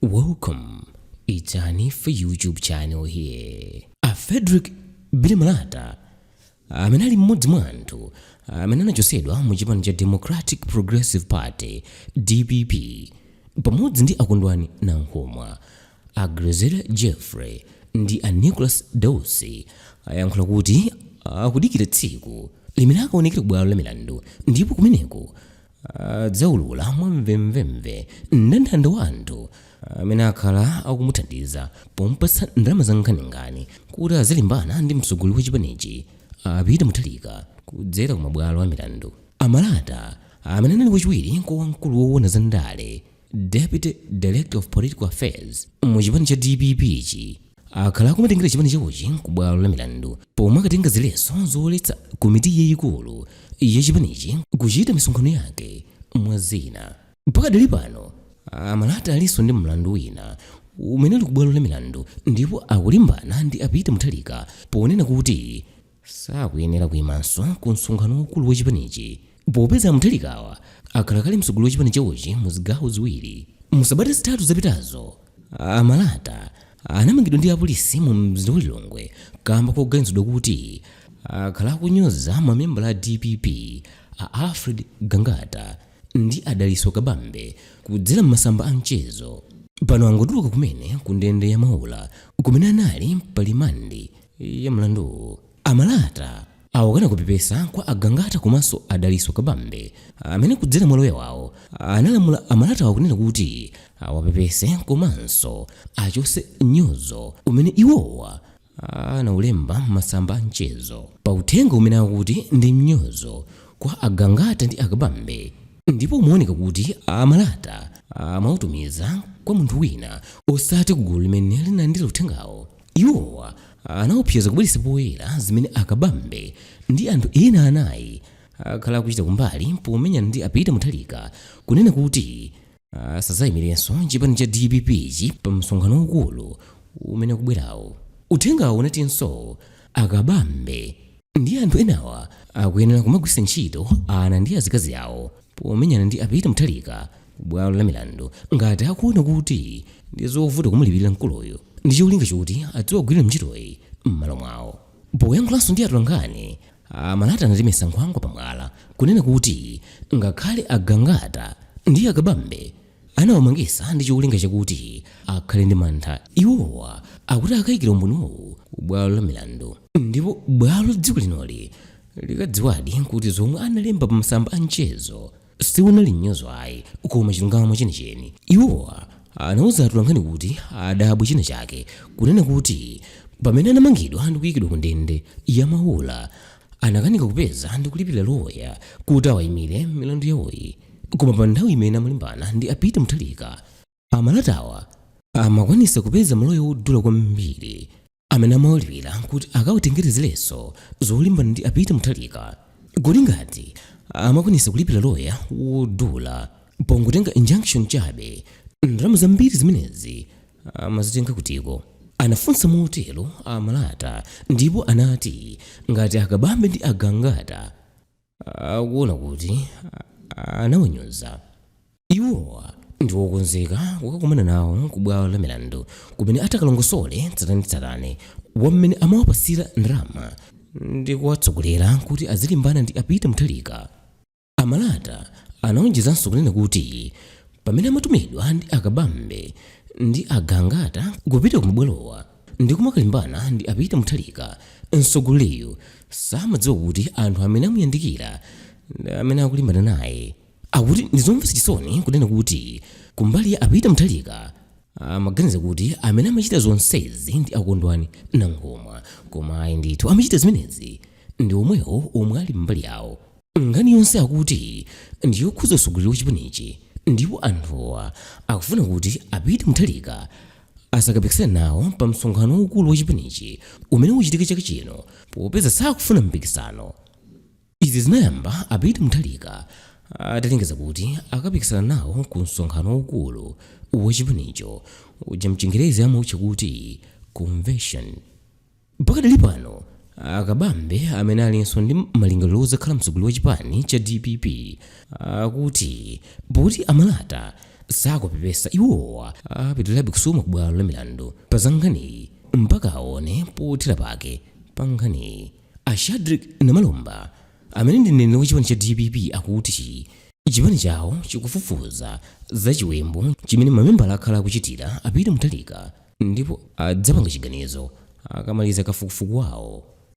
Welcome, it's Hanifa YouTube channel here. A Frederick Billy Malata, amene ali mmodzi mwa anthu amene anachotsedwa mu chipani cha Democratic Progressive Party, DPP, pamodzi ndi Akondwani Nankhumwa, a Grezelder Jeffrey ndi a Nicholas Dausi, ayankhula kuti akudikira tsiku limene akaonekere ku bwalo la milandu ndipo kumeneko adzaulula mwamvemvemve mndandanda wa anthu amene akhala akumuthandiza pompatsa ndalama za nkhaninkhani kuti azilimbana ndi mtsogoleri wa chipanichi, a Peter Mutharika, kudzera ku mabwalo a milandu. Amalata, amene anali wachiwiri kwa wamkulu woona za ndale, Deputy Director of Political Affairs, mu chipani cha DPP chi, akhala akumatengera chipani chawochi ku bwalo la milandu pomwe akatenga ziletso zoletsa komiti yayikulu ya chipanichi kuchita misonkhano yake, mwa zina. Pakadali pano Amalata alinso ndi mlandu wina umene uli ku bwalo la milandu ndipo akulimbana ndi a Peter Mutharika ponena kuti sakuyenera kuimanso ku msonkhano waukulu wa chipanichi popeza Mutharikawa akhala kale mtsogoleri wa chipani chawochi mu zigawo ziwiri. Mu sabata 3 zapitazo, Amalata anamangidwa ndi apolisi mu mzinda wa Lilongwe kamba koganizidwa kuti akhala akunyoza mamembala a DPP a Alfred Gangata ndi a Dalitso Kabambe kudzera m'masamba a mchezo. Pano angotuluka kumene ku ndende ya Maula kumene anali pa limandi ya mlanduwu. Amalata awakana kupepesa kwa Agangata komanso a Dalitso Kabambe amene kudzera mwa loya wawo analamula Amalatawa kunena kuti awapepese komanso achose nyozo umene iwowa anaulemba m'masamba a mchezo pa uthenga umene akuti ndi mnyozo kwa Agangata ndi Akabambe ndipo umaoneka kuti Amalata amautumiza kwa munthu wina osati kugulu limene linalandira uthengawo. Iwowa anaopseza kubweretsa poyera zimene Akabambe ndi anthu ena anayi akhala akuchita kumbali pomenyana ndi a Peter Mutharika kunena kuti asadzayimirenso chipani cha DPP chi pa msonkhano waukulu umene ukubwerawo. Uthengawo unatinso Akabambe ndi anthu enawa akuyenera kumagwiritsa ntchito ana ndi azikazi awo pomenyana ndi a Peter Mutharika ku bwalo la milandu ngati akuona kuti ndi zovuta kumulipirira mkuluyu ndi cholinga choti adziwagwirira ntchitoyi m'malo mwawo. Poyankhulanso ndi atolankhani, a Malata anatemesa nkhwangwa pamwala kunena kuti ngakhale a Gangata ndi a Kabambe anawamangisa ndi cholinga chakuti akhale ndi mantha, iwowa akuti akayikira umboniwowu ku bwalo la milandu ndipo bwalo la dziko linoli likadziwadi kuti zomwe analemba pa masamba a mchezo siunali mnyozo ayi koma chilungamo chenicheni. Iwowa anauza atolankhani kuti adabwe china chake kunena kuti pamene anamangidwa ndi kuyikidwa ku ndende ya Maula anakanika kupeza ndi kulipira loya kuti awayimire milandu yawoyi, koma pa nthawi imene amalimbana ndi a Peter Mutharika, Amalatawa amakwanisa kupeza maloya odula kwambiri amene amawalipira kuti akawatengere ziletso zolimbana ndi a Peter Mutharika. Kodi ngati amakwanisa kulipira loya wodula pongotenga injunction chabe, ndalama zambiri zimenezi amazitenga kutiko? Anafunsa motero a Malata ndipo anati ngati Akabambe ndi Agangata akuona kuti anawanyoza, iwowa ndi wokonzeka kukakumana nawo ku bwalo la milandu kumene atakalongosole tsatanetsatane wa mmene amawapasira ndalama ndi kuwatsogolera kuti azilimbana ndi a Peter Mutharika. Amalata anaonjezanso kunena kuti pamene amatumidwa ndi Akabambe ndi Agangata kupita ku mabwalowa ndi kumakalimbana ndi a Peter Mutharika, mtsogoleriyu samadziwa kuti anthu amene amuyandikira ndi amene akulimbana naye. Akuti ndizomvetsa chisoni kunena kuti kumbali ya a Peter Mutharika amaganiza kuti amene amachita zonsezi ndi Akondwani Nankhumwa, koma ayi ndithu, amachita zimenezi ndi omwewo omwe ali mbali yawo. Nkhani yonse akuti ndiyokhudza utsogoleri wa chipanichi ndipo anthuwa akufuna kuti a Peter Mutharika asakapikisane nawo pa msonkhano waukulu wa chipanichi umene uchitike chaka chino popeza sakufuna mpikisano. Izi zinayamba a Peter Mutharika atalengeza kuti akapikisana nawo ku msonkhano waukulu wa chipanicho uja mchingerezi amautcha kuti convention. Pakadali pano, a Kabambe amene alinso ndi malingaliro odzakhala mtsogoleri wa chipani cha DPP akuti poti a Malata Sakupepesa, iwowa apitirirabe kusuma ku bwalo la milandu pa za nkhaniyi mpaka aone pothera pake pa nkhaniyi. A Shadric Namalomba amene ndi mneneri wa chipani cha dpp akuti chipani chawo chikufufuza za chiwembu chimene mamembala akhala akuchitira a Peter Mutharika ndipo adzapanga chiganizo akamaliza kafukufuku wawo.